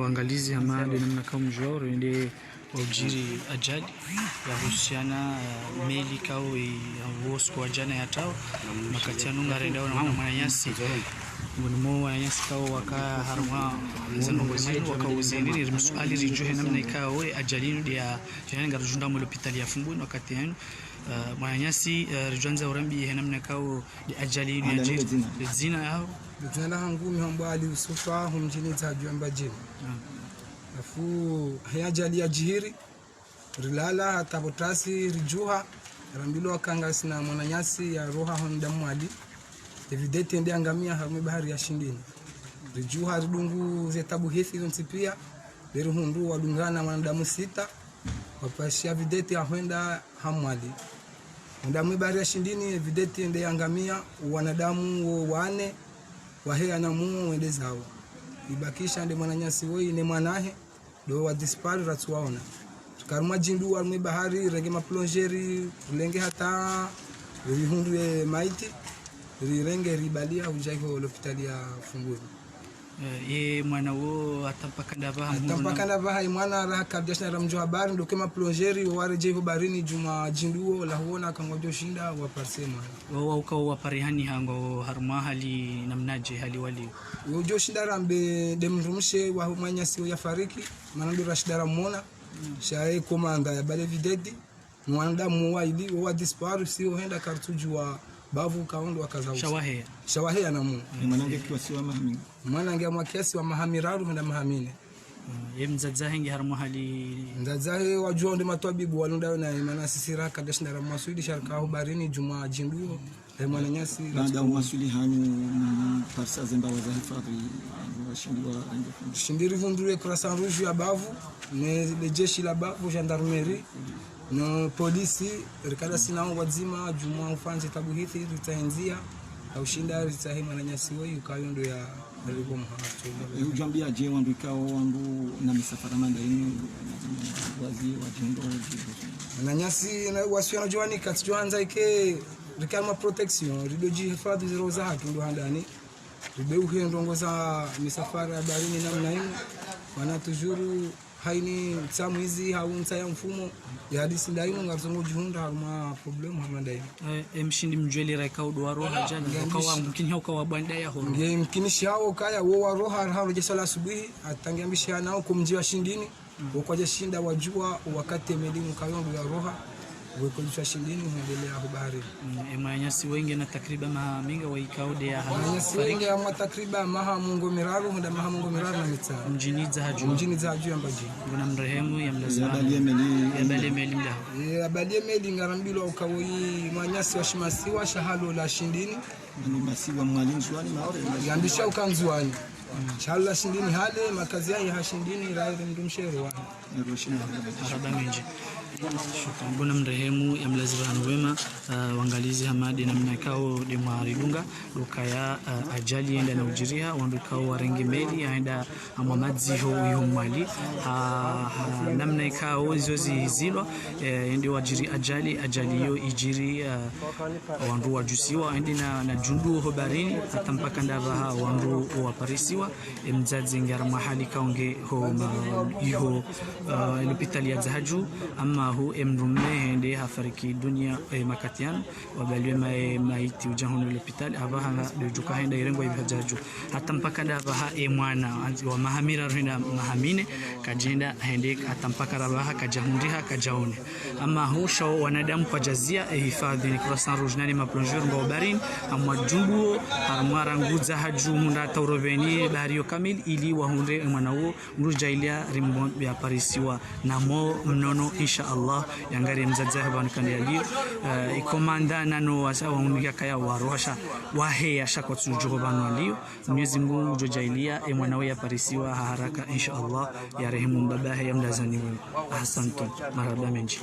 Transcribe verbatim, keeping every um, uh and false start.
Wangalizi hama de namna kao mdjuao, rende waudjiri ajali yahusiana, eh, meli kao i, ya usiku wa djana yatrawa. Makati yanu ngarendao na mwananyasi. Ngoni mo wananyasi kao waka harumwa zandrongo zinu, waka uzendini, rimsuali ridjuhe namna ikao, e ajali inu de ya, djana ngarudjunda mo lopitali ya Fumbuni wakati yanu. Eh, mwananyasi, eh, ridjwandza urambiye namna kao de ajali inu yadjiri. Ledzina yaho? Ledzina lahangu mi hambwa Ali Yusufa, ho mdjini Dzahadju ya Mbadjini. Halafu, he ajali yadjiri, rilala, hata pvo trasi, ridjuha, rambilwa ka ngasina mwananyasi yaroha hwenda Mwali. E vedette yende yangamia harumwa bahari ya Shindini. Ridjuha, ridungu ze tabuhithi zontsi pia, de rihundru wadungana wanadamu sita, wapashia vedette ya hwenda ha Mwali. Hwenda mwi bahari ya Shindini, e vedette yende yangamia, wanadamu wo wane, waheya na muo wende zawo. Ibakisha nde mwananyasi woyi ne mwanahe, do wa disparu ratsuwaona. Tuka harumwa djindu harumwa bahari, rirenge ma plongeurs, rirenge hata, ririhundru ye maiti, rirenge ribalia hudja iho lopitali ya Fumbuni. Eh, ye mwana wo hata mpaka ndapvaha? Hata mpaka ndapvaha, ye mwana raha karidjashinda ramdjuwa habari, ndo ke ma plongeurs, wo waredjei ho baharini djuu mwa djindu wo, la huona ka ngwadjoshinda waparise mwana. Wo wauka wo waparihani ha ngwao harumwa hali namnadje, hali walio? Wo djoshinda rambe de mdrumshe wa mwananyasi wo yafariki, mana ndo rashinda ramona, sha ye komanda yabale vedette, ni wanadamu waili, wo wa disparu, si wo hwenda karitsudjuwa bavu kao ndo wakaza usa. Sha waheya? Sha waheya na muo. Ni mwanange kiasi wa maha minga? Mwanange amwa kiasi wa maha miraru hwenda maha mine. Mm, ye mdzadze wahe nge harumwa hali? Mdzadze wahe wadjuwa nde matwabibu walonda na imana sisi raka de shinda ramwaswili sha raka ho baharini djuu mwa djindu wo. He mwananyasi. Baada ya uwaswili hanyu, mparisa ze mbawa za hifadhi, washindi wa, shindi rihundru ye Croissant Rouge ya bavu, ne le jeshi la bavu, gendarmerie, no polisi, rikada sinao wadzima, djuu mwa ufanye tabuhithi, ritsahe ndzia, ha ushinda ritsahe mwananyasi woyi, ukao ndo ya, riko mha. E, udjwambia dje wandru ikao wandru na misafara manda inu, wazi, wadjindo, wadjindo. Mwananyasi, na, wasiwana djuwani, katsi djuhandza ike, rikana ma protection, rido djihifadhi ze roho zahatru ndo handani. Ribe uhe ndrongo za misafara ya baharini namna inu. Mana toujours haini ntsa mwizi, hau ntsa ya mfumo, ya hadisi nda inu, ngarizongo djihundra harumwa problème hama nda inu. Eh, e mshindi mdjuwelera ikao ndo waroha djana, ukawa mkini hau ukawa bwanda ya horo. Nge mkini shao kaya, wo waroha, haro jesa la asubuhi, hata nge ambisha nao kumdji wa Shindini, wo kwadjashinda wadjuwa wakati meli mkayo ndo yaroha, wo kwadjisha Shindini, hwendelea ho baharini. Mm, e mwananyasi wenge na takriba maha minga wa ikao de ya hali? Mwananyasi wenge amwa takriba maha mengo miraru, hwenda maha mengo miraru na mitsanu. Mdjini Dzahadju. Mdjini Dzahadju ya Mbadjini. Nguna mrehemu ya mlazi. Yabaliye meli. Yabaliye meli mda. E, yabaliye meli ngarambilwa uka woyi mwananyasi wa shimasiwa sha halo la Shindini. Ano masiwa Mwali Ndzuwani Maore. Yambisha uka Ndzuwani. Sha halo la Shindini hale, makazi yahe ha Shindini, raire mdrumshe Rwanda. Marahaba mendji. Shukran. Nguna mrehemu ya mlazi pvanu wema, ah, wangalizi hama de namna ikao de mwaridunga, ndo ukaya, ah, ajali yenda na udjiriha, wandru ikao warenge meli, yaenda amwa madzi ho, iho Mwali, ha, ha, namna ikao izo zizilwa, eh, yende wadjiri ajali, ajali iyo idjiri, ah, wandru wadjusiwa, yende na, na djundu ho baharini, hata mpaka ndapvaha wandru waparisiwa, e mdzadze nge harumwa hali kao nge ho ma, iho, ah, lopitali ya Dzahadju, ama hu e mdrume hende hafariki dunia, e, makati yanu, wabaliwe ma, e, maiti udja hunu lopitali, apvaha nga dodjuka henda irengwa ipvi ha Dzahadju. Hata mpaka ndapvaha e mwana, andzi wa maha miraru henda maha mine, kadjenda hende hata mpaka ndapvaha kadjahundriha, kadjaone. Ama hu sha wo wanadamu kwadjazia, e hifadhi ni Croissant Rouge nani ma plongeurs ngwao baharini, amwa djumbu wo, harumwa rangu Dzahadju, munda hata uroveni, bahari yo kamili, ili wahundre e mwana wo, Mngu djaaliya rimbo yaparisiwa na mo mnono, insha Allah, yangari mdzadze wahe pvanu kandi yaliyo. Eh, ikomanda nano wasa waunikia kaya waroha sha, waheya sha kwatsudjuwa pvanu waliyo. Mwenyezi Mngu ngudjo djaaliya e mwana we yaparisiwa ha haraka, insha Allah, yarehemu mbaba he yamlaza ni wema. Ahsantum, marahaba mendji.